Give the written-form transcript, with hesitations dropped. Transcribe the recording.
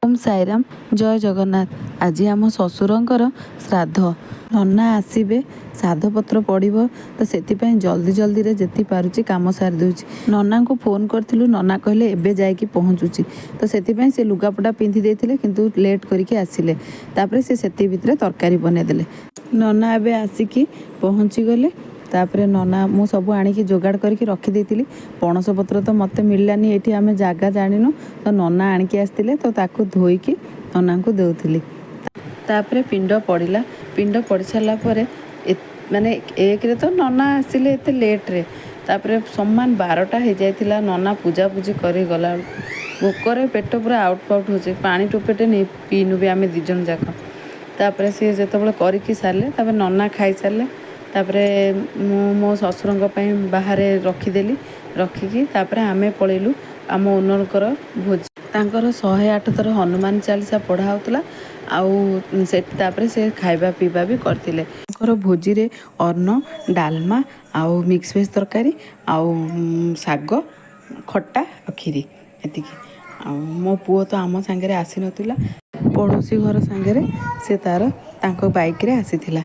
ଓମ୍ ସାଇରାମ, ଜୟ ଜଗନ୍ନାଥ। ଆଜି ଆମ ଶ୍ୱଶୁରଙ୍କର ଶ୍ରାଦ୍ଧ। ନନା ଆସିବେ, ଶ୍ରାଦ୍ଧପତ୍ର ପଡ଼ିବ, ତ ସେଥିପାଇଁ ଜଲ୍ଦି ଜଲ୍ଦିରେ ଯେତିକି ପାରୁଛି କାମ ସାରି ଦେଉଛି। ନନାଙ୍କୁ ଫୋନ୍ କରିଥିଲୁ, ନନା କହିଲେ ଏବେ ଯାଇକି ପହଞ୍ଚୁଛି। ତ ସେଥିପାଇଁ ସେ ଲୁଗାପଟା ପିନ୍ଧି ଦେଇଥିଲେ, କିନ୍ତୁ ଲେଟ୍ କରିକି ଆସିଲେ। ତାପରେ ସେ ସେତିକି ଭିତରେ ତରକାରୀ ବନେଇଦେଲେ। ନନା ଏବେ ଆସିକି ପହଞ୍ଚିଗଲେ। ତାପରେ ନନା, ମୁଁ ସବୁ ଆଣିକି ଯୋଗାଡ଼ କରିକି ରଖିଦେଇଥିଲି। ପଣସ ପତ୍ର ତ ମୋତେ ମିଳିଲାନି, ଏଇଠି ଆମେ ଜାଗା ଜାଣିନୁ, ତ ନନା ଆଣିକି ଆସିଥିଲେ, ତ ତାକୁ ଧୋଇକି ନନାଙ୍କୁ ଦେଉଥିଲି। ତାପରେ ପିଣ୍ଡ ପଡ଼ିଲା। ପିଣ୍ଡ ପଡ଼ି ସାରିଲା ପରେ ମାନେ ଏକରେ ତ ନନା ଆସିଲେ ଏତେ ଲେଟ୍ରେ, ତାପରେ ସମାନ 12ଟା ହେଇଯାଇଥିଲା। ନନା ପୂଜାପୂଜି କରି ଗଲାବେଳକୁ ଭୋକରେ ପେଟ ପୁରା ଆଉଟ୍ ପାଉଟ୍ ହେଉଛି। ପାଣି ଟୋପେଟେ ନେଇ ପିଇନୁ ବି ଆମେ ଦୁଇ ଜଣ ଯାକ। ତାପରେ ସିଏ ଯେତେବେଳେ କରିକି ସାରିଲେ, ତାପରେ ନନା ଖାଇସାରିଲେ, ତାପରେ ମୁଁ ମୋ ଶ୍ୱଶୁରଙ୍କ ପାଇଁ ବାହାରେ ରଖିଦେଲି। ରଖିକି ତାପରେ ଆମେ ପଳେଇଲୁ ଆମ ଓନରଙ୍କର ଭୋଜି। ତାଙ୍କର 108 ଥର ହନୁମାନ ଚାଳିଶା ପଢ଼ା ହେଉଥିଲା ଆଉ ସେ ତାପରେ ସେ ଖାଇବା ପିଇବା ବି କରିଥିଲେ। ତାଙ୍କର ଭୋଜିରେ ଅନ୍ନ, ଡାଲମା ଆଉ ମିକ୍ସ ଭେଜ୍ ତରକାରୀ ଆଉ ଶାଗ ଖଟା ଆଉ କ୍ଷୀରି, ଏତିକି। ଆଉ ମୋ ପୁଅ ତ ଆମ ସାଙ୍ଗରେ ଆସିନଥିଲା, ପଡ଼ୋଶୀ ଘର ସାଙ୍ଗରେ ସେ ତାର ତାଙ୍କ ବାଇକ୍ରେ ଆସିଥିଲା।